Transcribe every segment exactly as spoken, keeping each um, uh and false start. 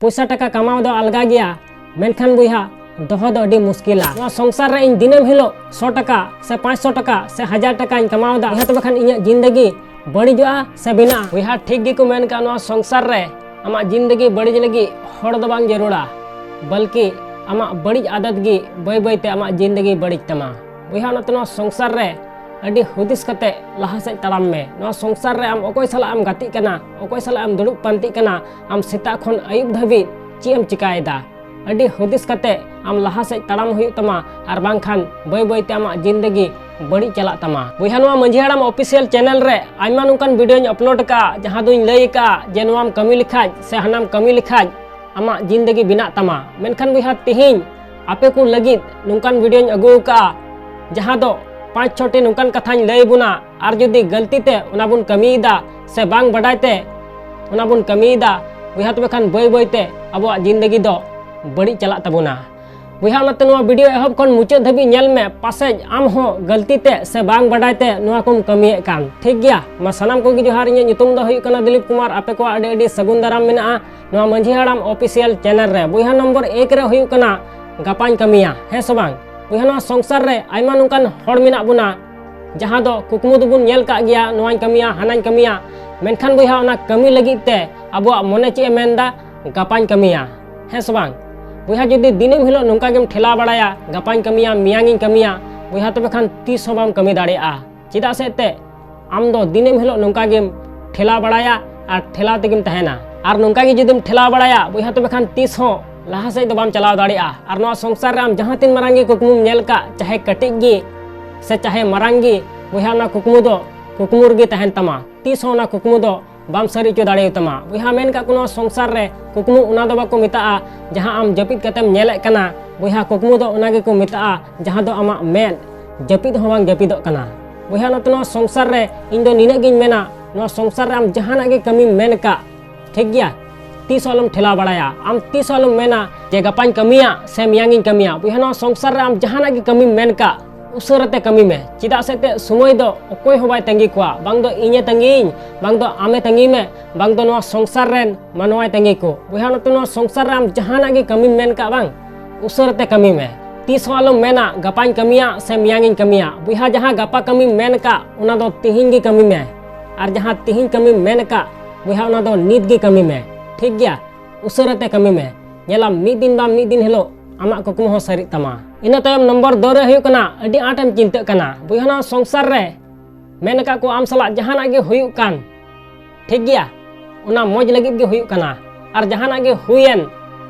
ᱯᱚᱭᱥᱟ ᱴᱟᱠᱟ ᱠᱟᱢᱟᱣ ᱫᱚ ᱟᱞᱜᱟ ᱜᱮᱭᱟ, ᱢᱮᱱᱠᱷᱟᱱ ᱵᱚᱭᱦᱟ, ᱫᱚᱦᱚ ᱫᱚ ᱟᱹᱰᱤ ᱢᱩᱥᱠᱤᱞᱟ᱾ ᱱᱚᱣᱟ ᱥᱚᱝᱥᱟᱨ ᱨᱮ ᱤᱧ ᱫᱤᱱᱟᱹᱢ ᱦᱤᱞᱳᱜ ᱥᱚ ᱴᱟᱠᱟ ᱥᱮ ᱯᱟᱸᱪᱥᱚ ᱴᱟᱠᱟ ᱥᱮ ᱦᱟᱡᱟᱨ ᱴᱟᱠᱟᱧ ᱠᱟᱢᱟᱣ ᱮᱫᱟ, ᱵᱚᱭᱦᱟ, ᱛᱚᱵᱮ ᱠᱷᱟᱱ ᱤᱧᱟᱹᱜ ᱡᱤᱱᱫᱮᱜᱤ ᱵᱟᱹᱲᱤᱡᱚᱜᱼᱟ ᱥᱮ ᱵᱮᱱᱟᱜᱼᱟ? ᱵᱚᱭᱦᱟ, ᱴᱷᱤᱠ ᱜᱮᱠᱚ ᱢᱮᱱ ᱠᱟᱜᱼᱟ, ᱱᱚᱣᱟ ᱥᱚᱝᱥᱟᱨ ᱨᱮ ᱟᱢᱟᱜ ᱡᱤᱱᱫᱮᱜᱤ ᱵᱟᱹᱲᱤᱡ ᱞᱟᱹᱜᱤᱫ ᱦᱚᱲ ᱫᱚ ᱵᱟᱝ ᱡᱟᱹᱨᱩᱲᱟ, ᱵᱚᱞᱠᱤ ᱟᱢᱟᱜ ᱵᱟᱹᱲᱤᱡ ᱟᱫᱟᱛ ᱜᱮ ᱵᱟᱹᱭ ᱵᱟᱹᱭ ᱛᱮ ᱟᱢᱟᱜ ᱡᱤᱱᱫᱮᱜᱤ ᱵᱟᱹᱲᱤᱡ ᱛᱟᱢᱟ᱾ ᱵᱚᱭᱦᱟ, ᱚᱱᱟᱛᱮ ᱱᱚᱣᱟ ᱥᱚᱝᱥᱟᱨ ᱨᱮ ᱟᱹᱰᱤ ᱦᱩᱫᱤᱥ ᱠᱟᱛᱮ ᱞᱟᱦᱟ ᱥᱮᱫ ᱛᱟᱲᱟᱢ ᱢᱮ᱾ ᱱᱚᱣᱟ ᱥᱚᱝᱥᱟᱨ ᱨᱮ ᱟᱢ ᱚᱠᱚᱭ ᱥᱟᱞᱟᱜ ᱮᱢ ᱜᱟᱛᱮᱜ ᱠᱟᱱᱟ, ᱚᱠᱚᱭ ᱥᱟᱞᱟᱜ ᱮᱢ ᱫᱩᱲᱩᱵ ᱯᱟᱱᱛᱮᱜ ᱠᱟᱱᱟ, ᱟᱢ ᱥᱮᱛᱟᱜ ᱠᱷᱚᱱ ᱟᱹᱭᱩᱵ ᱫᱷᱟᱹᱵᱤᱡ ᱪᱮᱫ ᱮᱢ ᱪᱤᱠᱟᱭᱮᱫᱟ, ᱟᱹᱰᱤ ᱦᱩᱫᱤᱥ ᱠᱟᱛᱮ ᱟᱢ ᱞᱟᱦᱟ ᱥᱮᱫ ᱛᱟᱲᱟᱢ ᱦᱩᱭᱩᱜ ᱛᱟᱢᱟ, ᱟᱨ ᱵᱟᱝᱠᱷᱟᱱ ᱵᱟᱹᱭ ᱵᱟᱹᱭ ᱛᱮ ᱟᱢᱟᱜ ᱡᱤᱱᱫᱮᱜᱤ ᱵᱟᱹᱲᱤᱡ ᱪᱟᱞᱟᱜ ᱛᱟᱢᱟ᱾ ᱵᱚᱭᱦᱟ, ᱱᱚᱣᱟ ᱢᱟᱹᱡᱷᱤ ᱦᱟᱲᱟᱢ ᱚᱯᱷᱤᱥᱤᱭᱟᱞ ᱪᱮᱱᱮᱞ ᱨᱮ ᱟᱭᱢᱟ ᱱᱚᱝᱠᱟᱱ ᱵᱷᱤᱰᱤᱭᱳᱧ ᱟᱯᱞᱳᱰ ᱟᱠᱟᱫᱼᱟ, ᱡᱟᱦᱟᱸ ᱫᱚᱧ ᱞᱟᱹᱭ ᱟᱠᱟᱫᱼᱟ ᱡᱮ ᱱᱚᱣᱟᱢ ᱠᱟᱹᱢᱤ ᱞᱮᱠᱷᱟᱡ ᱥᱮ ᱦᱟᱱᱟᱢ ᱠᱟᱹᱢᱤ ᱞᱮᱠᱷᱟᱡ ᱟᱢᱟᱜ ᱡᱤᱱᱫᱮᱜᱤ ᱵᱮᱱᱟᱜ ᱛᱟᱢᱟ᱾ ᱢᱮᱱᱠᱷᱟᱱ ᱵᱚᱭᱦᱟ, ᱛᱮᱦᱮᱧ ᱟᱯᱮ ᱠᱚ ᱞᱟᱹᱜᱤᱫ ᱱᱚᱝᱠᱟᱱ ᱵᱷᱤᱰᱤᱭᱳᱧ ᱟᱹᱜᱩ ᱟᱠᱟᱫᱼᱟ, ᱡᱟᱦᱟᱸ ᱫᱚ ᱯᱟᱸᱪ ᱪᱷᱚᱴᱤ ᱱᱚᱝᱠᱟᱱ ᱠᱟᱛᱷᱟᱧ ᱞᱟᱹᱭ ᱵᱚᱱᱟ, ᱟᱨ ᱡᱩᱫᱤ ᱜᱟᱹᱞᱛᱤ ᱛᱮ ᱚᱱᱟ ᱵᱚᱱ ᱠᱟᱹᱢᱤᱭᱮᱫᱟ ᱥᱮ ᱵᱟᱝ ᱵᱟᱰᱟᱭ ᱛᱮ ᱚᱱᱟ ᱵᱚᱱ ᱠᱟᱹᱢᱤᱭᱮᱫᱟ, ᱵᱚᱭᱦᱟ, ᱛᱚᱵᱮ ᱠᱷᱟᱱ ᱵᱟᱹᱭ ᱵᱟᱹᱭ ᱛᱮ ᱟᱵᱚᱣᱟᱜ ᱡᱤᱱᱫᱮᱜᱤ ᱫᱚ ᱵᱟᱹᱲᱤᱡ ᱪᱟᱞᱟᱜ ᱛᱟᱵᱚᱱᱟ᱾ ᱵᱚᱭᱦᱟ, ᱚᱱᱟᱛᱮ ᱱᱚᱣᱟ ᱵᱷᱤᱰᱤᱭᱳ ᱮᱦᱚᱵ ᱠᱷᱚᱱ ᱢᱩᱪᱟᱹᱫ ᱫᱷᱟᱹᱵᱤᱡ ᱧᱮᱞ ᱢᱮ, ᱯᱟᱥᱮᱡ ᱟᱢ ᱦᱚᱸ ᱜᱟᱹᱞᱛᱤ ᱛᱮ ᱥᱮ ᱵᱟᱝ ᱵᱟᱰᱟᱭ ᱛᱮ ᱱᱚᱣᱟ ᱠᱚᱢ ᱠᱟᱹᱢᱤᱭᱮᱫ ᱠᱟᱱ᱾ ᱴᱷᱤᱠ ᱜᱮᱭᱟ, ᱢᱟ ᱥᱟᱱᱟᱢ ᱠᱚᱜᱮ ᱡᱚᱦᱟᱨ, ᱤᱧᱟᱹᱜ ᱧᱩᱛᱩᱢ ᱫᱚ ᱦᱩᱭᱩᱜ ᱠᱟᱱᱟ ᱫᱤᱞᱤᱯ ᱠᱩᱢᱟᱨ᱾ ᱟᱯᱮ ᱠᱚᱣᱟᱜ ᱟᱹᱰᱤ ᱟᱹᱰᱤ ᱥᱟᱹᱜᱩᱱ ᱫᱟᱨᱟᱢ ᱢᱮᱱᱟᱜᱼᱟ ᱱᱚᱣᱟ ᱢᱟᱹᱡᱷᱤ ᱦᱟᱲᱟᱢ ᱚᱯᱷᱤᱥᱤᱭᱟᱞ ᱪᱮᱱᱮᱞ ᱨᱮ᱾ ᱵᱚᱭᱦᱟ, ᱱᱚᱢᱵᱚᱨ ᱮᱠ ᱨᱮ ᱦᱩᱭᱩᱜ ᱠᱟᱱᱟ ᱜᱟᱯᱟᱧ ᱠᱟᱹᱢᱤᱭᱟ, ᱦᱮᱸ ᱥᱮ ᱵᱟᱝ? ᱵᱚᱭᱦᱟ, ᱱᱚᱣᱟ ᱥᱚᱝᱥᱟᱨ ᱨᱮ ᱟᱭᱢᱟ ᱱᱚᱝᱠᱟᱱ ᱦᱚᱲ ᱢᱮᱱᱟᱜ ᱵᱚᱱᱟ, ᱡᱟᱦᱟᱸ ᱫᱚ ᱠᱩᱠᱢᱩ ᱫᱚᱵᱚᱱ ᱧᱮᱞ ᱠᱟᱜ ᱜᱮᱭᱟ, ᱱᱚᱣᱟᱧ ᱠᱟᱹᱢᱤᱭᱟ, ᱦᱟᱱᱟᱧ ᱠᱟᱹᱢᱤᱭᱟ, ᱢᱮᱱᱠᱷᱟᱱ ᱵᱚᱭᱦᱟ, ᱚᱱᱟ ᱠᱟᱹᱢᱤ ᱞᱟᱹᱜᱤᱫ ᱛᱮ ᱟᱵᱚᱣᱟᱜ ᱢᱚᱱᱮ ᱪᱮᱫ ᱮ ᱢᱮᱱᱫᱟ? ᱜᱟᱯᱟᱧ ᱠᱟᱹᱢᱤᱭᱟ, ᱦᱮᱸ ᱥᱮ ᱵᱟᱝ? ᱵᱚᱭᱦᱟ, ᱡᱩᱫᱤ ᱫᱤᱱᱟᱹᱢ ᱦᱤᱞᱳᱜ ᱱᱚᱝᱠᱟ ᱜᱮᱢ ᱴᱷᱮᱞᱟᱣ ᱵᱟᱲᱟᱭᱟ, ᱜᱟᱯᱟᱧ ᱠᱟᱹᱢᱤᱭᱟ, ᱢᱮᱭᱟᱝᱤᱧ ᱠᱟᱹᱢᱤᱭᱟ, ᱵᱚᱭᱦᱟ, ᱛᱚᱵᱮ ᱠᱷᱟᱱ ᱛᱤᱥ ᱦᱚᱸ ᱵᱟᱢ ᱠᱟᱹᱢᱤ ᱫᱟᱲᱮᱭᱟᱜᱼᱟ᱾ ᱪᱮᱫᱟᱜ ᱥᱮ ᱮᱱᱛᱮᱫ ᱟᱢ ᱫᱚ ᱫᱤᱱᱟᱹᱢ ᱦᱤᱞᱳᱜ ᱱᱚᱝᱠᱟ ᱜᱮᱢ ᱴᱷᱮᱞᱟᱣ ᱵᱟᱲᱟᱭᱟ ᱟᱨ ᱴᱷᱮᱞᱟᱣ ᱛᱮᱜᱮᱢ ᱛᱟᱦᱮᱱᱟ᱾ ᱟᱨ ᱱᱚᱝᱠᱟ ᱜᱮ ᱡᱩᱫᱤᱢ ᱴᱷᱮᱞᱟᱣ ᱵᱟᱲᱟᱭᱟ, ᱵᱚᱭᱦᱟ, ᱛᱚᱵᱮ ᱠᱷᱟᱱ ᱛᱤᱥ ᱦᱚᱸ ᱞᱟᱦᱟ ᱥᱮᱫ ᱫᱚ ᱵᱟᱢ ᱪᱟᱞᱟᱣ ᱫᱟᱲᱮᱭᱟᱜᱼᱟ᱾ ᱟᱨ ᱱᱚᱣᱟ ᱥᱚᱝᱥᱟᱨ ᱨᱮ ᱟᱢ ᱡᱟᱦᱟᱸ ᱛᱤᱱ ᱢᱟᱨᱟᱝ ᱜᱮ ᱠᱩᱠᱢᱩᱢ ᱧᱮᱞ ᱠᱟᱜ, ᱪᱟᱦᱮ ᱠᱟᱹᱴᱤᱡ ᱜᱮ ᱥᱮ ᱪᱟᱦᱮ ᱢᱟᱨᱟᱝ ᱜᱮ, ᱵᱚᱭᱦᱟ, ᱚᱱᱟ ᱠᱩᱠᱢᱩ ᱫᱚ ᱠᱩᱠᱢᱩ ᱨᱮᱜᱮ ᱛᱟᱦᱮᱱ ᱛᱟᱢᱟ᱾ ᱛᱤᱥ ᱦᱚᱸ ᱚᱱᱟ ᱠᱩᱠᱢᱩ ᱫᱚ ᱵᱟᱢ ᱥᱟᱹᱨᱤ ᱦᱚᱪᱚ ᱫᱟᱲᱮᱭᱟᱛᱟᱢᱟ᱾ ᱵᱚᱭᱦᱟ, ᱢᱮᱱ ᱠᱟᱜ ᱠᱚ, ᱱᱚᱣᱟ ᱥᱚᱝᱥᱟᱨ ᱨᱮ ᱠᱩᱠᱢᱩ ᱚᱱᱟ ᱫᱚ ᱵᱟᱠᱚ ᱢᱮᱛᱟᱜᱼᱟ ᱡᱟᱦᱟᱸ ᱟᱢ ᱡᱟᱹᱯᱤᱫ ᱠᱟᱛᱮᱢ ᱧᱮᱞᱮᱫ ᱠᱟᱱᱟ᱾ ᱵᱚᱭᱦᱟ, ᱠᱩᱠᱢᱩ ᱫᱚ ᱚᱱᱟ ᱜᱮᱠᱚ ᱢᱮᱛᱟᱜᱼᱟ ᱡᱟᱦᱟᱸ ᱫᱚ ᱟᱢᱟᱜ ᱢᱮᱫ ᱡᱟᱹᱯᱤᱫ ᱦᱚᱸ ᱵᱟᱝ ᱡᱟᱹᱯᱤᱫᱚᱜ ᱠᱟᱱᱟ᱾ ᱵᱚᱭᱦᱟ, ᱚᱱᱟᱛᱮ ᱱᱚᱣᱟ ᱥᱚᱝᱥᱟᱨ ᱨᱮ ᱤᱧ ᱫᱚ ᱱᱤᱱᱟᱹᱜ ᱜᱤᱧ ᱢᱮᱱᱟ, ᱱᱚᱣᱟ ᱥᱚᱝᱥᱟᱨ ᱨᱮ ᱟᱢ ᱡᱟᱦᱟᱱᱟᱜ ᱜᱮ ᱠᱟᱹᱢᱤᱢ ᱢᱮᱱ ᱠᱟᱜ, ᱴᱷᱤᱠ ᱜᱮᱭᱟ, ᱛᱤᱥ ᱦᱚᱸ ᱟᱞᱚᱢ ᱴᱷᱮᱞᱟᱣ ᱵᱟᱲᱟᱭᱟ᱾ ᱟᱢ ᱛᱤᱥ ᱦᱚᱸ ᱟᱞᱚᱢ ᱢᱮᱱᱟ ᱡᱮ ᱜᱟᱯᱟᱧ ᱠᱟᱹᱢᱤᱭᱟ ᱥᱮ ᱢᱮᱭᱟᱝᱤᱧ ᱠᱟᱹᱢᱤᱭᱟ᱾ ᱵᱚᱭᱦᱟ, ᱱᱚᱣᱟ ᱥᱚᱝᱥᱟᱨ ᱨᱮ ᱟᱢ ᱡᱟᱦᱟᱱᱟᱜ ᱜᱮ ᱠᱟᱹᱢᱤᱢ ᱢᱮᱱ ᱠᱟᱜ, ᱩᱥᱟᱹᱨᱟᱛᱮ ᱠᱟᱹᱢᱤ ᱢᱮ, ᱪᱮᱫᱟᱜ ᱥᱮ ᱛᱮ ᱥᱚᱢᱚᱭ ᱫᱚ ᱚᱠᱚᱭ ᱦᱚᱸ ᱵᱟᱭ ᱛᱟᱺᱜᱤ ᱠᱚᱣᱟ᱾ ᱵᱟᱝ ᱫᱚ ᱤᱧᱮ ᱛᱟᱺᱜᱤᱭᱤᱧ, ᱵᱟᱝ ᱫᱚ ᱟᱢᱮ ᱛᱟᱺᱜᱤ ᱢᱮ, ᱵᱟᱝ ᱫᱚ ᱱᱚᱣᱟ ᱥᱚᱝᱥᱟᱨ ᱨᱮᱱ ᱢᱟᱱᱣᱟᱭ ᱛᱟᱺᱜᱤ ᱠᱚ᱾ ᱵᱚᱭᱦᱟ, ᱱᱚᱛᱮ ᱱᱚᱣᱟ ᱥᱚᱝᱥᱟᱨ ᱨᱮ ᱟᱢ ᱡᱟᱦᱟᱱᱟᱜ ᱜᱮ ᱠᱟᱹᱢᱤᱢ ᱢᱮᱱ ᱠᱟᱜ, ᱵᱟᱝ, ᱩᱥᱟᱹᱨᱟᱛᱮ ᱠᱟᱹᱢᱤ ᱢᱮ᱾ ᱛᱤᱥ ᱦᱚᱸ ᱟᱞᱚᱢ ᱢᱮᱱᱟ ᱜᱟᱯᱟᱧ ᱠᱟᱹᱢᱤᱭᱟ ᱥᱮ ᱢᱮᱭᱟᱝᱤᱧ ᱠᱟᱹᱢᱤᱭᱟ᱾ ᱵᱚᱭᱦᱟ, ᱡᱟᱦᱟᱸ ᱜᱟᱯᱟ ᱠᱟᱹᱢᱤᱢ ᱢᱮᱱ ᱠᱟᱜ, ᱚᱱᱟ ᱫᱚ ᱛᱤᱦᱤᱧ ᱜᱮ ᱠᱟᱹᱢᱤ ᱢᱮ᱾ ᱟᱨ ᱡᱟᱦᱟᱸ ᱛᱤᱦᱤᱧ ᱠᱟᱹᱢᱤᱢ ᱢᱮᱱ ᱠᱟᱜ, ᱵᱚᱭᱦᱟ, ᱚᱱᱟ ᱫᱚ ᱱᱤᱛ ᱜᱮ ᱠᱟᱹᱢᱤ ᱢᱮ᱾ ᱴᱷᱤᱠ ᱜᱮᱭᱟ? ᱩᱥᱟᱹᱨᱟᱛᱮ ᱠᱟᱹᱢᱤ ᱢᱮ᱾ ᱧᱮᱞᱟᱢ, ᱢᱤᱫ ᱫᱤᱱ ᱵᱟᱝ ᱢᱤᱫ ᱫᱤᱱ ᱦᱤᱞᱳᱜ ᱟᱢᱟᱜ ᱠᱩᱠᱢᱩ ᱦᱚᱸ ᱥᱟᱹᱨᱤᱜ ᱛᱟᱢᱟ᱾ ᱤᱱᱟᱹ ᱛᱟᱭᱚᱢ ᱱᱚᱢᱵᱚᱨ ᱫᱩ ᱨᱮ ᱦᱩᱭᱩᱜ ᱠᱟᱱᱟ, ᱟᱹᱰᱤ ᱟᱸᱴᱮᱢ ᱪᱤᱱᱛᱟᱹᱜ ᱠᱟᱱᱟ᱾ ᱵᱚᱭᱦᱟ, ᱱᱚᱣᱟ ᱥᱚᱝᱥᱟᱨ ᱨᱮ ᱢᱮᱱ ᱟᱠᱟᱫ ᱠᱚ ᱟᱢ ᱥᱟᱞᱟᱜ ᱡᱟᱦᱟᱱᱟᱜ ᱜᱮ ᱦᱩᱭᱩᱜ ᱠᱟᱱ, ᱴᱷᱤᱠ ᱜᱮᱭᱟ, ᱚᱱᱟ ᱢᱚᱡᱽ ᱞᱟᱹᱜᱤᱫ ᱜᱮ ᱦᱩᱭᱩᱜ ᱠᱟᱱᱟ᱾ ᱟᱨ ᱡᱟᱦᱟᱱᱟᱜ ᱜᱮ ᱦᱩᱭᱮᱱ,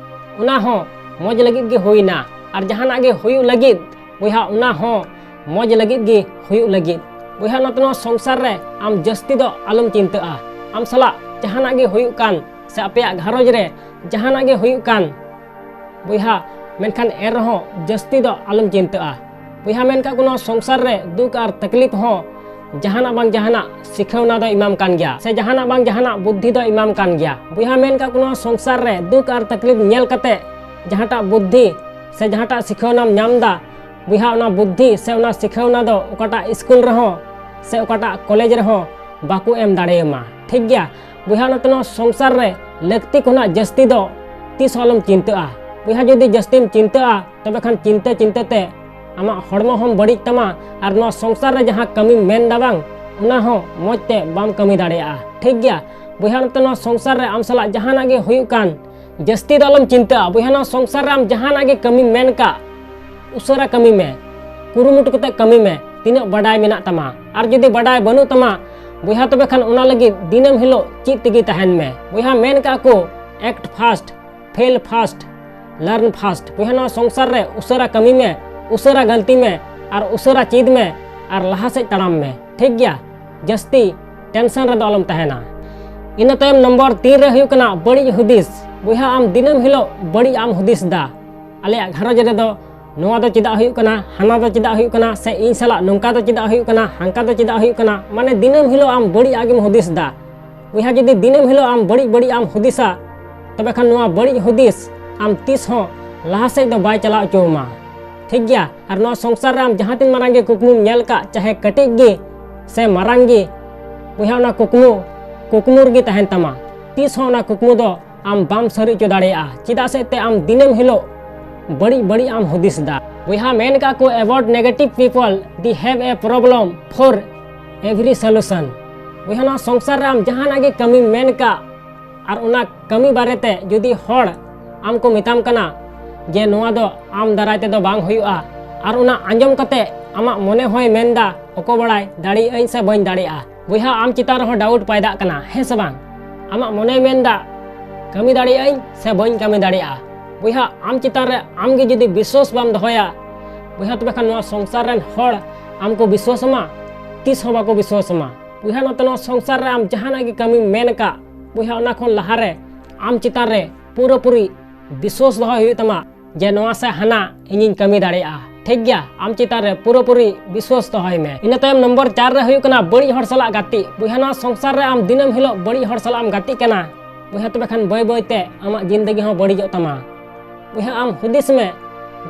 ᱚᱱᱟ ᱦᱚᱸ ᱢᱚᱡᱽ ᱞᱟᱹᱜᱤᱫ ᱜᱮ ᱦᱩᱭᱱᱟ᱾ ᱟᱨ ᱡᱟᱦᱟᱱᱟᱜ ᱜᱮ ᱦᱩᱭᱩᱜ ᱞᱟᱹᱜᱤᱫ, ᱵᱚᱭᱦᱟ, ᱚᱱᱟ ᱦᱚᱸ ᱢᱚᱡᱽ ᱞᱟᱹᱜᱤᱫ ᱜᱮ ᱦᱩᱭᱩᱜ ᱞᱟᱹᱜᱤᱫ᱾ ᱵᱚᱭᱦᱟ, ᱱᱚᱛᱮ ᱱᱚᱣᱟ ᱥᱚᱝᱥᱟᱨ ᱨᱮ ᱟᱢ ᱡᱟᱹᱥᱛᱤ ᱫᱚ ᱟᱞᱚᱢ ᱪᱤᱱᱛᱟᱹᱜᱼᱟ᱾ ᱟᱢ ᱥᱟᱞᱟᱜ ᱡᱟᱦᱟᱱᱟᱜ ᱜᱮ ᱦᱩᱭᱩᱜ ᱠᱟᱱ ᱥᱮ ᱟᱯᱮᱭᱟᱜ ᱜᱷᱟᱨᱚᱸᱡᱽ ᱨᱮ ᱡᱟᱦᱟᱱᱟᱜ ᱜᱮ ᱦᱩᱭᱩᱜ ᱠᱟᱱ, ᱵᱚᱭᱦᱟ, ᱢᱮᱱᱠᱷᱟᱱ ᱮᱱ ᱨᱮᱦᱚᱸ ᱡᱟᱹᱥᱛᱤ ᱫᱚ ᱟᱞᱚᱢ ᱪᱤᱱᱛᱟᱹᱜᱼᱟ᱾ ᱵᱚᱭᱦᱟ, ᱢᱮᱱ ᱠᱟᱜ ᱠᱚ, ᱱᱚᱣᱟ ᱥᱚᱝᱥᱟᱨ ᱨᱮ ᱫᱩᱠ ᱟᱨ ᱛᱟᱠᱞᱤᱯ ᱦᱚᱸ ᱡᱟᱦᱟᱱᱟᱜ ᱵᱟᱝ ᱡᱟᱦᱟᱱᱟᱜ ᱥᱤᱠᱷᱟᱹᱣᱱᱟ ᱫᱚ ᱮᱢᱟᱢ ᱠᱟᱱ ᱜᱮᱭᱟ, ᱥᱮ ᱡᱟᱦᱟᱱᱟᱜ ᱵᱟᱝ ᱡᱟᱦᱟᱱᱟᱜ ᱵᱩᱫᱽᱫᱷᱤ ᱫᱚ ᱮᱢᱟᱢ ᱠᱟᱱ ᱜᱮᱭᱟ᱾ ᱵᱚᱭᱦᱟ, ᱢᱮᱱ ᱠᱟᱜ ᱠᱚ, ᱱᱚᱣᱟ ᱥᱚᱝᱥᱟᱨ ᱨᱮ ᱫᱩᱠ ᱟᱨ ᱛᱟᱠᱞᱤᱯ ᱧᱮᱞ ᱠᱟᱛᱮ ᱡᱟᱦᱟᱸᱴᱟᱜ ᱵᱩᱫᱽᱫᱷᱤ ᱥᱮ ᱡᱟᱦᱟᱸᱴᱟᱜ ᱥᱤᱠᱷᱟᱹᱣᱱᱟᱢ ᱧᱟᱢ ᱮᱫᱟ, ᱵᱚᱭᱦᱟ, ᱚᱱᱟ ᱵᱩᱫᱽᱫᱷᱤ ᱥᱮ ᱚᱱᱟ ᱥᱤᱠᱷᱟᱹᱣᱱᱟ ᱫᱚ ᱚᱠᱟᱴᱟᱜ ᱥᱠᱩᱞ ᱨᱮᱦᱚᱸ ᱥᱮ ᱚᱠᱟᱴᱟᱜ ᱠᱚᱞᱮᱡᱽ ᱨᱮᱦᱚᱸ ᱵᱟᱠᱚ ᱮᱢ ᱫᱟᱲᱮᱭᱟᱢᱟ᱾ ᱴᱷᱤᱠ ᱜᱮᱭᱟ? ᱵᱚᱭᱦᱟ, ᱱᱚᱛᱮ ᱱᱚᱣᱟ ᱥᱚᱝᱥᱟᱨ ᱨᱮ ᱞᱟᱹᱠᱛᱤ ᱠᱷᱚᱱᱟᱜ ᱡᱟᱹᱥᱛᱤ ᱫᱚ ᱛᱤᱥ ᱦᱚᱸ ᱟᱞᱚᱢ ᱪᱤᱱᱛᱟᱹᱜᱼᱟ᱾ ᱵᱚᱭᱦᱟ, ᱡᱩᱫᱤ ᱡᱟᱹᱥᱛᱤᱢ ᱪᱤᱱᱛᱟᱹᱜᱼᱟ, ᱛᱚᱵᱮ ᱠᱷᱟᱱ ᱪᱤᱱᱛᱟᱹ ᱪᱤᱱᱛᱟᱹ ᱛᱮ ᱟᱢᱟᱜ ᱦᱚᱲᱢᱚ ᱦᱚᱸᱢ ᱵᱟᱹᱲᱤᱡ ᱛᱟᱢᱟ, ᱟᱨ ᱱᱚᱣᱟ ᱥᱚᱝᱥᱟᱨ ᱨᱮ ᱡᱟᱦᱟᱸ ᱠᱟᱹᱢᱤᱢ ᱢᱮᱱ ᱫᱟ, ᱵᱟᱝ, ᱚᱱᱟ ᱦᱚᱸ ᱢᱚᱡᱽ ᱛᱮ ᱵᱟᱢ ᱠᱟᱹᱢᱤ ᱫᱟᱲᱮᱭᱟᱜᱼᱟ᱾ ᱴᱷᱤᱠ ᱜᱮᱭᱟ? ᱵᱚᱭᱦᱟ, ᱱᱚᱛᱮ ᱱᱚᱣᱟ ᱥᱚᱝᱥᱟᱨ ᱨᱮ ᱟᱢ ᱥᱟᱞᱟᱜ ᱡᱟᱦᱟᱱᱟᱜ ᱜᱮ ᱦᱩᱭᱩᱜ ᱠᱟᱱ, ᱡᱟᱹᱥᱛᱤ ᱫᱚ ᱟᱞᱚᱢ ᱪᱤᱱᱛᱟᱹᱜᱼᱟ᱾ ᱵᱚᱭᱦᱟ, ᱱᱚᱣᱟ ᱥᱚᱝᱥᱟᱨ ᱨᱮ ᱟᱢ ᱡᱟᱦᱟᱱᱟᱜ ᱜᱮ ᱠᱟᱹᱢᱤᱢ ᱢᱮᱱ ᱠᱟᱜ, ᱩᱥᱟᱹᱨᱟ ᱠᱟᱹᱢᱤ ᱢᱮ, ᱠᱩᱨᱩᱢᱩᱴᱩ ᱠᱟᱛᱮ ᱠᱟᱹᱢᱤ ᱢᱮ᱾ ᱛᱤᱱᱟᱹᱜ ᱵᱟᱰᱟᱭ ᱢᱮᱱᱟᱜ ᱛᱟᱢᱟ, ᱟᱨ ᱡᱩᱫᱤ ᱵᱟᱰᱟᱭ ᱵᱟᱹᱱᱩᱜ ᱛᱟᱢᱟ, ᱵᱚᱭᱦᱟ, ᱛᱚᱵᱮ ᱠᱷᱟᱱ ᱚᱱᱟ ᱞᱟᱹᱜᱤᱫ ᱫᱤᱱᱟᱹᱢ ᱦᱤᱞᱳᱜ ᱪᱮᱫ ᱛᱮᱜᱮ ᱛᱟᱦᱮᱱ ᱢᱮ᱾ ᱵᱚᱭᱦᱟ, ᱢᱮᱱ ᱠᱟᱜ ᱠᱚ, act fast, fail fast, learn fast᱾ ᱵᱚᱭᱦᱟ, ᱱᱚᱣᱟ ᱥᱚᱝᱥᱟᱨ ᱨᱮ ᱩᱥᱟᱹᱨᱟ ᱠᱟᱹᱢᱤ ᱢᱮ, ᱩᱥᱟᱹᱨᱟ ᱜᱟᱹᱞᱛᱤ ᱢᱮ, ᱟᱨ ᱩᱥᱟᱹᱨᱟ ᱪᱮᱫ ᱢᱮ, ᱟᱨ ᱞᱟᱦᱟ ᱥᱮᱫ ᱛᱟᱲᱟᱢ ᱢᱮ᱾ ᱴᱷᱤᱠ ᱜᱮᱭᱟ? ᱡᱟᱹᱥᱛᱤ ᱴᱮᱱᱥᱚᱱ ᱨᱮᱫᱚ ᱟᱞᱚᱢ ᱛᱟᱦᱮᱱᱟ᱾ ᱤᱱᱟᱹ ᱛᱟᱭᱚᱢ ᱱᱚᱢᱵᱚᱨ ᱛᱤᱱ ᱨᱮ ᱦᱩᱭᱩᱜ ᱠᱟᱱᱟ ᱵᱟᱹᱲᱤᱡ ᱦᱩᱫᱤᱥ᱾ ᱵᱚᱭᱦᱟ, ᱟᱢ ᱫᱤᱱᱟᱹᱢ ᱦᱤᱞᱳᱜ ᱵᱟᱹᱲᱤᱡ ᱟᱢ ᱦᱩᱫᱤᱥ ᱫᱟ, ᱟᱞᱮᱭᱟᱜ ᱜᱷᱟᱨᱚᱸᱡᱽ ᱨᱮᱫᱚ ᱱᱚᱣᱟ ᱫᱚ ᱪᱮᱫᱟᱜ ᱦᱩᱭᱩᱜ ᱠᱟᱱᱟ, ᱦᱟᱱᱟ ᱫᱚ ᱪᱮᱫᱟᱜ ᱦᱩᱭᱩᱜ ᱠᱟᱱᱟ, ᱥᱮ ᱤᱧ ᱥᱟᱞᱟᱜ ᱱᱚᱝᱠᱟ ᱫᱚ ᱪᱮᱫᱟᱜ ᱦᱩᱭᱩᱜ ᱠᱟᱱᱟ, ᱦᱟᱝᱠᱟ ᱫᱚ ᱪᱮᱫᱟᱜ ᱦᱩᱭᱩᱜ ᱠᱟᱱᱟ, ᱢᱟᱱᱮ ᱫᱤᱱᱟᱹᱢ ᱦᱤᱞᱳᱜ ᱟᱢ ᱵᱟᱹᱲᱤᱡ ᱟᱜ ᱜᱮᱢ ᱦᱩᱫᱤᱥ ᱫᱟ᱾ ᱵᱚᱭᱦᱟ, ᱡᱩᱫᱤ ᱫᱤᱱᱟᱹᱢ ᱦᱤᱞᱳᱜ ᱟᱢ ᱵᱟᱹᱲᱤᱡ ᱵᱟᱹᱲᱤᱡ ᱟᱢ ᱦᱩᱫᱤᱥᱟ, ᱛᱚᱵᱮ ᱠᱷᱟᱱ ᱱᱚᱣᱟ ᱵᱟᱹᱲᱤᱡ ᱦᱩᱫᱤᱥ ᱟᱢ ᱛᱤᱥ ᱦᱚᱸ ᱞᱟᱦᱟ ᱥᱮᱫ ᱫᱚ ᱵᱟᱭ ᱪᱟᱞᱟᱣ ᱦᱚᱪᱚ ᱟᱢᱟ᱾ ᱴᱷᱤᱠ ᱜᱮᱭᱟ? ᱟᱨ ᱱᱚᱣᱟ ᱥᱚᱝᱥᱟᱨ ᱨᱮ ᱟᱢ ᱡᱟᱦᱟᱸ ᱛᱤᱱ ᱢᱟᱨᱟᱝ ᱜᱮ ᱠᱩᱠᱢᱩᱢ ᱧᱮᱞ ᱠᱟᱜ, ᱪᱟᱦᱮ ᱠᱟᱹᱴᱤᱡ ᱜᱮ ᱥᱮ ᱢᱟᱨᱟᱝ ᱜᱮ, ᱵᱚᱭᱦᱟ, ᱚᱱᱟ ᱠᱩᱠᱢᱩ ᱠᱩᱠᱢᱩ ᱨᱮᱜᱮ ᱛᱟᱦᱮᱱ ᱛᱟᱢᱟ᱾ ᱛᱤᱥ ᱦᱚᱸ ᱚᱱᱟ ᱠᱩᱠᱢᱩ ᱫᱚ ᱟᱢ ᱵᱟᱢ ᱥᱟᱹᱨᱤ ᱦᱚᱪᱚ ᱫᱟᱲᱮᱭᱟᱜᱼᱟ᱾ ᱪᱮᱫᱟᱜ ᱥᱮ ᱛᱮ ᱟᱢ ᱫᱤᱱᱟᱹᱢ ᱦᱤᱞᱳᱜ ᱵᱟᱹᱲᱤᱡ ᱵᱟᱹᱲᱤᱡ ᱟᱢ ᱦᱩᱫᱤᱥ ᱮᱫᱟ᱾ ᱵᱚᱭᱦᱟ, ᱢᱮᱱ ᱠᱟᱜ ᱠᱚ, about negative people, they have a problem for every solution᱾ ᱵᱚᱭᱦᱟ, ᱱᱚᱣᱟ ᱥᱚᱝᱥᱟᱨ ᱨᱮ ᱟᱢ ᱡᱟᱦᱟᱱᱟᱜ ᱜᱮ ᱠᱟᱹᱢᱤᱢ ᱢᱮᱱ ᱠᱟᱜ, ᱟᱨ ᱚᱱᱟ ᱠᱟᱹᱢᱤ ᱵᱟᱨᱮᱛᱮ ᱡᱩᱫᱤ ᱦᱚᱲ ᱟᱢ ᱠᱚ ᱢᱮᱛᱟᱢ ᱠᱟᱱᱟ ᱡᱮ ᱱᱚᱣᱟ ᱫᱚ ᱟᱢ ᱫᱟᱨᱟᱭ ᱛᱮᱫᱚ ᱵᱟᱝ ᱦᱩᱭᱩᱜᱼᱟ, ᱟᱨ ᱚᱱᱟ ᱟᱸᱡᱚᱢ ᱠᱟᱛᱮ ᱟᱢᱟᱜ ᱢᱚᱱᱮ ᱦᱚᱸᱭ ᱢᱮᱱᱫᱟ, ᱚᱠᱚ ᱵᱟᱲᱟᱭ ᱫᱟᱲᱮᱭᱟᱜ ᱟᱹᱧ ᱥᱮ ᱵᱟᱹᱧ ᱫᱟᱲᱮᱭᱟᱜᱼᱟ᱾ ᱵᱚᱭᱦᱟ, ᱟᱢ ᱪᱮᱛᱟᱱ ᱨᱮᱦᱚᱸ ᱰᱟᱣᱩᱴ ᱯᱟᱭᱫᱟᱜ ᱠᱟᱱᱟ, ᱦᱮᱸ ᱥᱮ ᱵᱟᱝ? ᱟᱢᱟᱜ ᱢᱚᱱᱮᱭ ᱢᱮᱱᱫᱟ, ᱠᱟᱹᱢᱤ ᱫᱟᱲᱮᱭᱟᱜ ᱟᱹᱧ ᱥᱮ ᱵᱟᱹᱧ ᱠᱟᱹᱢᱤ ᱫᱟᱲᱮᱭᱟᱜᱼᱟ? ᱵᱚᱭᱦᱟ, ᱟᱢ ᱪᱮᱛᱟᱱ ᱨᱮ ᱟᱢ ᱜᱮ ᱡᱩᱫᱤ ᱵᱤᱥᱣᱟᱥ ᱵᱟᱢ ᱫᱚᱦᱚᱭᱟ, ᱵᱚᱭᱦᱟ, ᱛᱚᱵᱮ ᱠᱷᱟᱱ ᱱᱚᱣᱟ ᱥᱚᱝᱥᱟᱨ ᱨᱮᱱ ᱦᱚᱲ ᱟᱢ ᱠᱚ ᱵᱤᱥᱣᱟᱥ ᱟᱢᱟ? ᱛᱤᱥ ᱦᱚᱸ ᱵᱟᱠᱚ ᱵᱤᱥᱣᱟᱥ ᱟᱢᱟ᱾ ᱵᱚᱭᱦᱟ, ᱱᱚᱛᱮ ᱱᱚᱣᱟ ᱥᱚᱝᱥᱟᱨ ᱨᱮ ᱟᱢ ᱡᱟᱦᱟᱱᱟᱜ ᱜᱮ ᱠᱟᱹᱢᱤᱢ ᱢᱮᱱ ᱟᱠᱟᱫ, ᱵᱚᱭᱦᱟ, ᱚᱱᱟ ᱠᱷᱚᱱ ᱞᱟᱦᱟᱨᱮ ᱟᱢ ᱪᱮᱛᱟᱱ ᱨᱮ ᱯᱩᱨᱟᱹᱯᱩᱨᱤ ᱵᱤᱥᱣᱟᱥ ᱫᱚᱦᱚᱭ ᱦᱩᱭᱩᱜ ᱛᱟᱢᱟ ᱡᱮ ᱱᱚᱣᱟ ᱥᱮ ᱦᱟᱱᱟ ᱤᱧᱤᱧ ᱠᱟᱹᱢᱤ ᱫᱟᱲᱮᱭᱟᱜᱼᱟ᱾ ᱴᱷᱤᱠ ᱜᱮᱭᱟ, ᱟᱢ ᱪᱮᱛᱟᱱ ᱨᱮ ᱯᱩᱨᱟᱹᱯᱩᱨᱤ ᱵᱤᱥᱣᱟᱥ ᱫᱚᱦᱚᱭ ᱢᱮ᱾ ᱤᱱᱟᱹ ᱛᱟᱭᱚᱢ ᱱᱚᱢᱵᱚᱨ ᱪᱟᱨ ᱨᱮ ᱦᱩᱭᱩᱜ ᱠᱟᱱᱟ ᱵᱟᱹᱲᱤᱡ ᱦᱚᱲ ᱥᱟᱞᱟᱜ ᱜᱟᱛᱮᱜ᱾ ᱵᱚᱭᱦᱟ, ᱱᱚᱣᱟ ᱥᱚᱝᱥᱟᱨ ᱨᱮ ᱟᱢ ᱫᱤᱱᱟᱹᱢ ᱦᱤᱞᱳᱜ ᱵᱟᱹᱲᱤᱡ ᱦᱚᱲ ᱥᱟᱞᱟᱜ ᱮᱢ ᱜᱟᱛᱮᱜ ᱠᱟᱱᱟ, ᱵᱚᱭᱦᱟ, ᱛᱚᱵᱮ ᱠᱷᱟᱱ ᱵᱟᱹᱭ ᱵᱟᱹᱭ ᱛᱮ ᱟᱢᱟᱜ ᱡᱤᱱᱫᱮᱜᱤ ᱦᱚᱸ ᱵᱟᱹᱲᱤᱡᱚᱜ ᱛᱟᱢᱟ᱾ ᱵᱚᱭᱦᱟ, ᱟᱢ ᱦᱩᱫᱤᱥ ᱢᱮ,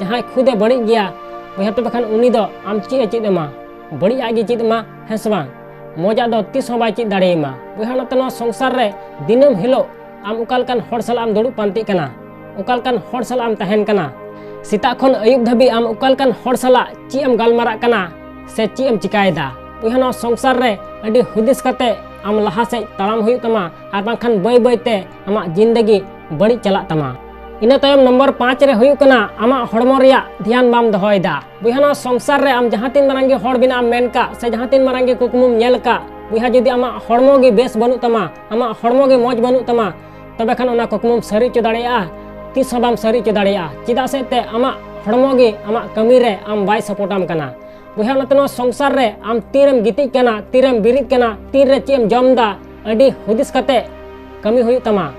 ᱡᱟᱦᱟᱸᱭ ᱠᱷᱩᱫᱮ ᱵᱟᱹᱲᱤᱡ ᱜᱮᱭᱟ, ᱵᱚᱭᱦᱟ, ᱛᱚᱵᱮ ᱠᱷᱟᱱ ᱩᱱᱤ ᱫᱚ ᱟᱢ ᱪᱮᱫ ᱮ ᱪᱮᱫ ᱟᱢᱟ? ᱵᱟᱹᱲᱤᱡ ᱟᱜ ᱜᱮ ᱪᱮᱫ ᱟᱢᱟ, ᱦᱮᱸ ᱥᱮ ᱵᱟᱝ? ᱢᱚᱡᱽ ᱟᱜ ᱫᱚ ᱛᱤᱥ ᱦᱚᱸ ᱵᱟᱭ ᱪᱮᱫ ᱫᱟᱲᱮᱭᱟᱢᱟ᱾ ᱵᱚᱭᱦᱟ, ᱱᱚᱛᱮ ᱱᱚᱣᱟ ᱥᱚᱝᱥᱟᱨ ᱨᱮ ᱫᱤᱱᱟᱹᱢ ᱦᱤᱞᱳᱜ ᱟᱢ ᱚᱠᱟ ᱞᱮᱠᱟᱱ ᱦᱚᱲ ᱥᱟᱞᱟᱜ ᱮᱢ ᱫᱩᱲᱩᱵ ᱯᱟᱱᱛᱮᱜ ᱠᱟᱱᱟ, ᱚᱠᱟ ᱞᱮᱠᱟᱱ ᱦᱚᱲ ᱥᱟᱞᱟᱜ ᱮᱢ ᱛᱟᱦᱮᱱ ᱠᱟᱱᱟ, ᱥᱮᱛᱟᱜ ᱠᱷᱚᱱ ᱟᱹᱭᱩᱵ ᱫᱷᱟᱹᱵᱤᱡ ᱟᱢ ᱚᱠᱟ ᱞᱮᱠᱟᱱ ᱦᱚᱲ ᱥᱟᱞᱟᱜ ᱪᱮᱫ ᱮᱢ ᱜᱟᱞᱢᱟᱨᱟᱜ ᱠᱟᱱᱟ ᱥᱮ ᱪᱮᱫ ᱮᱢ ᱪᱤᱠᱟᱭᱮᱫᱟ, ᱵᱚᱭᱦᱟ, ᱱᱚᱣᱟ ᱥᱚᱝᱥᱟᱨ ᱨᱮ ᱟᱹᱰᱤ ᱦᱩᱫᱤᱥ ᱠᱟᱛᱮ ᱟᱢ ᱞᱟᱦᱟ ᱥᱮᱫ ᱛᱟᱲᱟᱢ ᱦᱩᱭᱩᱜ ᱛᱟᱢᱟ, ᱟᱨ ᱵᱟᱝᱠᱷᱟᱱ ᱵᱟᱹᱭ ᱵᱟᱹᱭ ᱛᱮ ᱟᱢᱟᱜ ᱡᱤᱱᱫᱮᱜᱤ ᱵᱟᱹᱲᱤᱡ ᱪᱟᱞᱟᱜ ᱛᱟᱢᱟ᱾ ᱤᱱᱟᱹ ᱛᱟᱭᱚᱢ ᱱᱚᱢᱵᱚᱨ ᱯᱟᱸᱪ ᱨᱮ ᱦᱩᱭᱩᱜ ᱠᱟᱱᱟ ᱟᱢᱟᱜ ᱦᱚᱲᱢᱚ ᱨᱮᱭᱟᱜ ᱫᱷᱮᱭᱟᱱ ᱵᱟᱢ ᱫᱚᱦᱚᱭᱮᱫᱟ᱾ ᱵᱚᱭᱦᱟ, ᱱᱚᱣᱟ ᱥᱚᱝᱥᱟᱨ ᱨᱮ ᱟᱢ ᱡᱟᱦᱟᱸ ᱛᱤᱱ ᱢᱟᱨᱟᱝ ᱜᱮ ᱦᱚᱲ ᱵᱮᱱᱟᱜ ᱮᱢ ᱢᱮᱱ ᱠᱟᱜ ᱥᱮ ᱡᱟᱦᱟᱸ ᱛᱤᱱ ᱢᱟᱨᱟᱝ ᱜᱮ ᱠᱩᱠᱢᱩᱢ ᱧᱮᱞ ᱠᱟᱜ, ᱵᱚᱭᱦᱟ, ᱡᱩᱫᱤ ᱟᱢᱟᱜ ᱦᱚᱲᱢᱚ ᱜᱮ ᱵᱮᱥ ᱵᱟᱹᱱᱩᱜ ᱛᱟᱢᱟ, ᱟᱢᱟᱜ ᱦᱚᱲᱢᱚ ᱜᱮ ᱢᱚᱡᱽ ᱵᱟᱹᱱᱩᱜ ᱛᱟᱢᱟ, ᱛᱚᱵᱮ ᱠᱷᱟᱱ ᱚᱱᱟ ᱠᱩᱠᱢᱩᱢ ᱥᱟᱹᱨᱤ ᱦᱚᱪᱚ ᱫᱟᱲᱮᱭᱟᱜᱼᱟ? ᱛᱤᱥ ᱦᱚᱸ ᱵᱟᱢ ᱥᱟᱹᱨᱤ ᱦᱚᱪᱚ ᱫᱟᱲᱮᱭᱟᱜᱼᱟ᱾ ᱪᱮᱫᱟᱜ ᱥᱮ ᱛᱮ ᱟᱢᱟᱜ ᱦᱚᱲᱢᱚ ᱜᱮ ᱟᱢᱟᱜ ᱠᱟᱹᱢᱤ ᱨᱮ ᱟᱢ ᱵᱟᱭ ᱥᱟᱯᱳᱨᱴ ᱟᱢ ᱠᱟᱱᱟ᱾ ᱵᱚᱭᱦᱟ, ᱱᱚᱛᱮ ᱱᱚᱣᱟ ᱥᱚᱝᱥᱟᱨ ᱨᱮ ᱟᱢ ᱛᱤᱨᱮᱢ ᱜᱤᱛᱤᱡ ᱠᱟᱱᱟ, ᱛᱤᱨᱮᱢ ᱵᱮᱨᱮᱫ ᱠᱟᱱᱟ, ᱛᱤᱨᱮ ᱪᱮᱫ ᱮᱢ ᱡᱚᱢ ᱮᱫᱟ, ᱟᱹᱰᱤ ᱦᱩᱫᱤᱥ ᱠᱟᱛᱮ ᱠᱟᱹᱢᱤ ᱦᱩᱭᱩᱜ ᱛᱟᱢᱟ,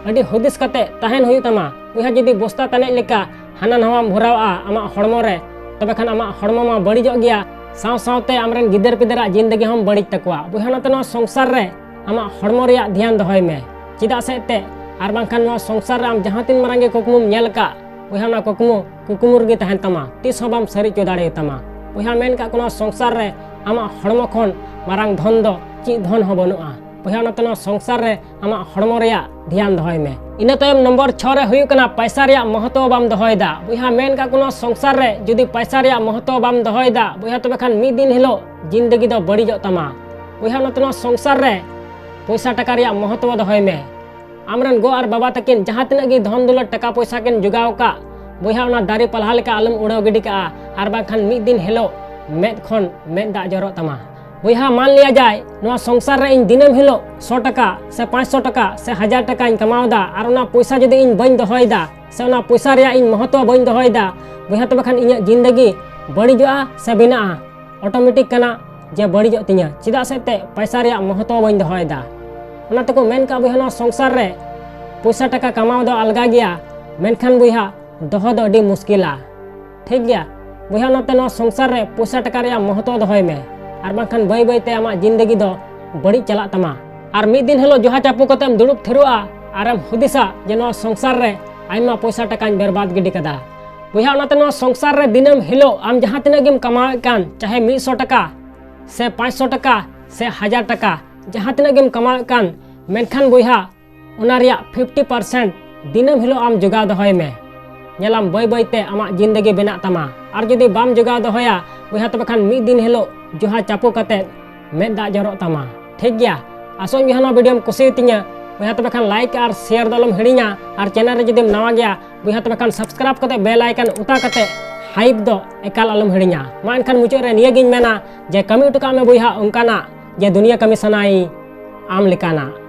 ᱟᱹᱰᱤ ᱦᱩᱫᱤᱥ ᱠᱟᱛᱮ ᱛᱟᱦᱮᱱ ᱦᱩᱭᱩᱜ ᱛᱟᱢᱟ᱾ ᱵᱚᱭᱦᱟ, ᱡᱩᱫᱤ ᱵᱚᱥᱛᱟ ᱛᱟᱱᱮᱡ ᱞᱮᱠᱟ ᱦᱟᱱᱟ ᱱᱟᱣᱟᱢ ᱵᱷᱚᱨᱟᱣᱟ ᱟᱢᱟᱜ ᱦᱚᱲᱢᱚ ᱨᱮ, ᱛᱚᱵᱮ ᱠᱷᱟᱱ ᱟᱢᱟᱜ ᱦᱚᱲᱢᱚ ᱢᱟ ᱵᱟᱹᱲᱤᱡᱚᱜ ᱜᱮᱭᱟ, ᱥᱟᱶ ᱥᱟᱶᱛᱮ ᱟᱢᱨᱮᱱ ᱜᱤᱫᱟᱹᱨ ᱯᱤᱫᱟᱹᱨᱟᱜ ᱡᱤᱱᱫᱮᱜᱤ ᱦᱚᱸᱢ ᱵᱟᱹᱲᱤᱡ ᱛᱟᱠᱚᱣᱟ᱾ ᱵᱚᱭᱦᱟ, ᱱᱚᱛᱮ ᱱᱚᱣᱟ ᱥᱚᱝᱥᱟᱨ ᱨᱮ ᱟᱢᱟᱜ ᱦᱚᱲᱢᱚ ᱨᱮᱭᱟᱜ ᱫᱷᱮᱭᱟᱱ ᱫᱚᱦᱚᱭ ᱢᱮ᱾ ᱪᱮᱫᱟᱜ ᱥᱮ ᱮᱱᱛᱮᱫ, ᱟᱨ ᱵᱟᱝᱠᱷᱟᱱ ᱱᱚᱣᱟ ᱥᱚᱝᱥᱟᱨ ᱨᱮ ᱟᱢ ᱡᱟᱦᱟᱸ ᱛᱤᱱ ᱢᱟᱨᱟᱝ ᱜᱮ ᱠᱩᱠᱢᱩᱢ ᱧᱮᱞ ᱟᱠᱟᱫ, ᱵᱚᱭᱦᱟ, ᱚᱱᱟ ᱠᱩᱠᱢᱩ ᱠᱩᱠᱢᱩ ᱨᱮᱜᱮ ᱛᱟᱦᱮᱱ ᱛᱟᱢᱟ, ᱛᱤᱥ ᱦᱚᱸ ᱵᱟᱢ ᱥᱟᱹᱨᱤ ᱦᱚᱪᱚ ᱫᱟᱲᱮᱭᱟᱛᱟᱢᱟ᱾ ᱵᱚᱭᱦᱟ, ᱢᱮᱱ ᱠᱟᱜ ᱠᱚ, ᱱᱚᱣᱟ ᱥᱚᱝᱥᱟᱨ ᱨᱮ ᱟᱢᱟᱜ ᱦᱚᱲᱢᱚ ᱠᱷᱚᱱ ᱢᱟᱨᱟᱝ ᱫᱷᱚᱱ ᱫᱚ ᱪᱮᱫ ᱫᱷᱚᱱ ᱦᱚᱸ ᱵᱟᱹᱱᱩᱜᱼᱟ᱾ ᱵᱚᱭᱦᱟ, ᱚᱱᱟᱛᱮ ᱱᱚᱣᱟ ᱥᱚᱝᱥᱟᱨ ᱨᱮ ᱟᱢᱟᱜ ᱦᱚᱲᱢᱚ ᱨᱮᱭᱟᱜ ᱫᱷᱮᱭᱟᱱ ᱫᱚᱦᱚᱭ ᱢᱮ᱾ ᱤᱱᱟᱹ ᱛᱟᱭᱚᱢ ᱱᱚᱢᱵᱚᱨ ᱪᱷᱚ ᱨᱮ ᱦᱩᱭᱩᱜ ᱠᱟᱱᱟ ᱯᱟᱭᱥᱟ ᱨᱮᱭᱟᱜ ᱢᱚᱦᱚᱛᱚ ᱵᱟᱢ ᱫᱚᱦᱚᱭᱮᱫᱟ᱾ ᱵᱚᱭᱦᱟ, ᱢᱮᱱ ᱠᱟᱜ ᱠᱚ, ᱱᱚᱣᱟ ᱥᱚᱝᱥᱟᱨ ᱨᱮ ᱡᱩᱫᱤ ᱯᱟᱭᱥᱟ ᱨᱮᱭᱟᱜ ᱢᱚᱦᱚᱛᱚ ᱵᱟᱢ ᱫᱚᱦᱚᱭᱮᱫᱟ, ᱵᱚᱭᱦᱟ, ᱛᱚᱵᱮ ᱠᱷᱟᱱ ᱢᱤᱫ ᱫᱤᱱ ᱦᱤᱞᱳᱜ ᱡᱤᱱᱫᱮᱜᱤ ᱫᱚ ᱵᱟᱹᱲᱤᱡᱚᱜ ᱛᱟᱢᱟ᱾ ᱵᱚᱭᱦᱟ, ᱚᱱᱟᱛᱮ ᱱᱚᱣᱟ ᱥᱚᱝᱥᱟᱨ ᱨᱮ ᱯᱚᱭᱥᱟ ᱴᱟᱠᱟ ᱨᱮᱭᱟᱜ ᱢᱚᱦᱚᱛᱚ ᱫᱚᱦᱚᱭ ᱢᱮ᱾ ᱟᱢᱨᱮᱱ ᱜᱚ ᱟᱨ ᱵᱟᱵᱟ ᱛᱟᱹᱠᱤᱱ ᱡᱟᱦᱟᱸ ᱛᱤᱱᱟᱹᱜ ᱜᱮ ᱫᱷᱚᱱ ᱫᱚᱞᱚᱛ, ᱴᱟᱠᱟ ᱯᱚᱭᱥᱟ ᱠᱤᱱ ᱡᱚᱜᱟᱣ ᱟᱠᱟᱫ, ᱵᱚᱭᱦᱟ, ᱚᱱᱟ ᱫᱟᱨᱮ ᱯᱟᱞᱦᱟ ᱞᱮᱠᱟ ᱟᱞᱚᱢ ᱩᱲᱟᱹᱣ ᱜᱤᱰᱤ ᱠᱟᱜᱼᱟ, ᱟᱨ ᱵᱟᱝᱠᱷᱟᱱ ᱢᱤᱫ ᱫᱤᱱ ᱦᱤᱞᱳᱜ ᱢᱮᱫ ᱠᱷᱚᱱ ᱢᱮᱫ ᱫᱟᱜ ᱡᱚᱨᱚᱜ ᱛᱟᱢᱟ᱾ ᱵᱚᱭᱦᱟ, ᱢᱟᱱ ᱞᱤᱭᱟ ᱡᱟᱭ, ᱱᱚᱣᱟ ᱥᱚᱝᱥᱟᱨ ᱨᱮ ᱤᱧ ᱫᱤᱱᱟᱹᱢ ᱦᱤᱞᱳᱜ ᱥᱚ ᱴᱟᱠᱟ ᱥᱮ ᱯᱟᱸᱪᱥᱚ ᱴᱟᱠᱟ ᱥᱮ ᱦᱟᱡᱟᱨ ᱴᱟᱠᱟᱧ ᱠᱟᱢᱟᱣ ᱮᱫᱟ, ᱟᱨ ᱚᱱᱟ ᱯᱚᱭᱥᱟ ᱡᱩᱫᱤ ᱤᱧ ᱵᱟᱹᱧ ᱫᱚᱦᱚᱭᱮᱫᱟ ᱥᱮ ᱚᱱᱟ ᱯᱚᱭᱥᱟ ᱨᱮᱭᱟᱜ ᱤᱧ ᱢᱚᱦᱚᱛᱚ ᱵᱟᱹᱧ ᱫᱚᱦᱚᱭᱮᱫᱟ, ᱵᱚᱭᱦᱟ, ᱛᱚᱵᱮ ᱠᱷᱟᱱ ᱤᱧᱟᱹᱜ ᱡᱤᱱᱫᱮᱜᱤ ᱵᱟᱹᱲᱤᱡᱚᱜᱼᱟ ᱥᱮ ᱵᱮᱱᱟᱜᱼᱟ? ᱚᱴᱳᱢᱮᱴᱤᱠ ᱠᱟᱱᱟ ᱡᱮ ᱵᱟᱹᱲᱤᱡᱚᱜ ᱛᱤᱧᱟᱹ, ᱪᱮᱫᱟᱜ ᱥᱮ ᱛᱮ ᱯᱚᱭᱥᱟ ᱨᱮᱭᱟᱜ ᱢᱚᱦᱚᱛᱚ ᱵᱟᱹᱧ ᱫᱚᱦᱚᱭᱮᱫᱟ᱾ ᱚᱱᱟ ᱛᱮᱠᱚ ᱢᱮᱱ ᱠᱟᱜ, ᱵᱚᱭᱦᱟ, ᱱᱚᱣᱟ ᱥᱚᱝᱥᱟᱨ ᱨᱮ ᱯᱚᱭᱥᱟ ᱴᱟᱠᱟ ᱠᱟᱢᱟᱣ ᱫᱚ ᱟᱞᱜᱟ ᱜᱮᱭᱟ, ᱢᱮᱱᱠᱷᱟᱱ, ᱵᱚᱭᱦᱟ, ᱫᱚᱦᱚ ᱫᱚ ᱟᱹᱰᱤ ᱢᱩᱥᱠᱤᱞᱟ᱾ ᱴᱷᱤᱠ ᱜᱮᱭᱟ ᱵᱚᱭᱦᱟ, ᱚᱱᱟᱛᱮ ᱱᱚᱣᱟ ᱥᱚᱝᱥᱟᱨ ᱨᱮ ᱯᱚᱭᱥᱟ ᱴᱟᱠᱟ ᱨᱮᱭᱟᱜ ᱢᱚᱦᱚᱛᱚ ᱫᱚᱦᱚᱭ ᱢᱮ, ᱟᱨ ᱵᱟᱝᱠᱷᱟᱱ ᱵᱟᱹᱭ ᱵᱟᱹᱭ ᱛᱮ ᱟᱢᱟᱜ ᱡᱤᱱᱫᱮᱜᱤ ᱫᱚ ᱵᱟᱹᱲᱤᱡ ᱪᱟᱞᱟᱜ ᱛᱟᱢᱟ᱾ ᱟᱨ ᱢᱤᱫ ᱫᱤᱱ ᱦᱤᱞᱳᱜ ᱡᱚᱦᱟ ᱪᱟᱯᱚ ᱠᱟᱛᱮᱢ ᱫᱩᱲᱩᱵ ᱛᱷᱤᱨᱚᱜᱼᱟ, ᱟᱨᱮᱢ ᱦᱩᱫᱤᱥᱟ ᱡᱮ ᱱᱚᱣᱟ ᱥᱚᱝᱥᱟᱨ ᱨᱮ ᱟᱭᱢᱟ ᱯᱚᱭᱥᱟ ᱴᱟᱠᱟᱧ ᱵᱮᱨᱵᱟᱫ ᱜᱤᱰᱤ ᱠᱟᱫᱟ᱾ ᱵᱚᱭᱦᱟ, ᱚᱱᱟᱛᱮ ᱱᱚᱣᱟ ᱥᱚᱝᱥᱟᱨ ᱨᱮ ᱫᱤᱱᱟᱹᱢ ᱦᱤᱞᱳᱜ ᱟᱢ ᱡᱟᱦᱟᱸ ᱛᱤᱱᱟᱹᱜ ᱜᱮᱢ ᱠᱟᱢᱟᱣᱮᱫ ᱠᱟᱱ, ᱪᱟᱦᱮ ᱢᱤᱫ ᱥᱚ ᱴᱟᱠᱟ ᱥᱮ ᱯᱟᱸᱪᱥᱚ ᱴᱟᱠᱟ ᱥᱮ ᱦᱟᱡᱟᱨ ᱴᱟᱠᱟ, ᱡᱟᱦᱟᱸ ᱛᱤᱱᱟᱹᱜ ᱜᱮᱢ ᱠᱟᱢᱟᱣᱮᱫ ᱠᱟᱱ, ᱢᱮᱱᱠᱷᱟᱱ, ᱵᱚᱭᱦᱟ, ᱚᱱᱟ ᱨᱮᱭᱟᱜ ᱯᱷᱤᱯᱴᱤ ᱯᱟᱨᱥᱮᱱᱴ ᱫᱤᱱᱟᱹᱢ ᱦᱤᱞᱳᱜ ᱟᱢ ᱡᱚᱜᱟᱣ ᱫᱚᱦᱚᱭ ᱢᱮ᱾ ᱧᱮᱞᱟᱢ, ᱵᱟᱹᱭ ᱵᱟᱹᱭ ᱛᱮ ᱟᱢᱟᱜ ᱡᱤᱱᱫᱮᱜᱤ ᱵᱮᱱᱟᱜ ᱛᱟᱢᱟ᱾ ᱟᱨ ᱡᱩᱫᱤ ᱵᱟᱢ ᱡᱚᱜᱟᱣ ᱫᱚᱦᱚᱭᱟ, ᱵᱚᱭᱦᱟ, ᱛᱚᱵᱮ ᱠᱷᱟᱱ ᱢᱤᱫ ᱫᱤᱱ ᱦᱤᱞᱳᱜ ᱡᱚᱦᱟ ᱪᱟᱯᱚ ᱠᱟᱛᱮ ᱢᱮᱫ ᱫᱟᱜ ᱡᱚᱨᱚᱜ ᱛᱟᱢᱟ᱾ ᱴᱷᱤᱠ ᱜᱮᱭᱟ, ᱟᱥᱚᱜ ᱟᱹᱧ ᱵᱚᱭᱦᱟ, ᱱᱚᱣᱟ ᱵᱷᱤᱰᱤᱭᱳᱢ ᱠᱩᱥᱤᱭᱟᱛᱤᱧᱟ᱾ ᱵᱚᱭᱦᱟ, ᱛᱚᱵᱮ ᱠᱷᱟᱱ ᱞᱟᱭᱤᱠ ᱟᱨ ᱥᱮᱭᱟᱨ ᱫᱚ ᱟᱞᱚᱢ ᱦᱤᱲᱤᱧᱟ, ᱟᱨ ᱪᱮᱱᱮᱞ ᱨᱮ ᱡᱩᱫᱤᱢ ᱱᱟᱣᱟ ᱜᱮᱭᱟ, ᱵᱚᱭᱦᱟ, ᱛᱚᱵᱮ ᱠᱷᱟᱱ ᱥᱟᱵᱥᱠᱨᱟᱭᱤᱵ ᱠᱟᱛᱮ ᱵᱮᱞ ᱟᱭᱠᱚᱱ ᱚᱛᱟ ᱠᱟᱛᱮ ᱦᱟᱭᱤᱯ ᱫᱚ ᱮᱠᱟᱞ ᱟᱞᱚᱢ ᱦᱤᱲᱤᱧᱟ᱾ ᱢᱟ ᱮᱱᱠᱷᱟᱱ ᱢᱩᱪᱟᱹᱫ ᱨᱮ ᱱᱤᱭᱟᱹᱜᱤᱧ ᱢᱮᱱᱟ ᱡᱮ ᱠᱟᱹᱢᱤ ᱦᱚᱴᱚ ᱠᱟᱜ ᱢᱮ ᱵᱚᱭᱦᱟ ᱚᱱᱠᱟᱱᱟᱜ, ᱡᱮ ᱫᱩᱱᱤᱭᱟᱹ ᱠᱟᱹᱢᱤ ᱥᱟᱱᱟᱭ ᱟᱢ ᱞᱮᱠᱟᱱᱟᱜ᱾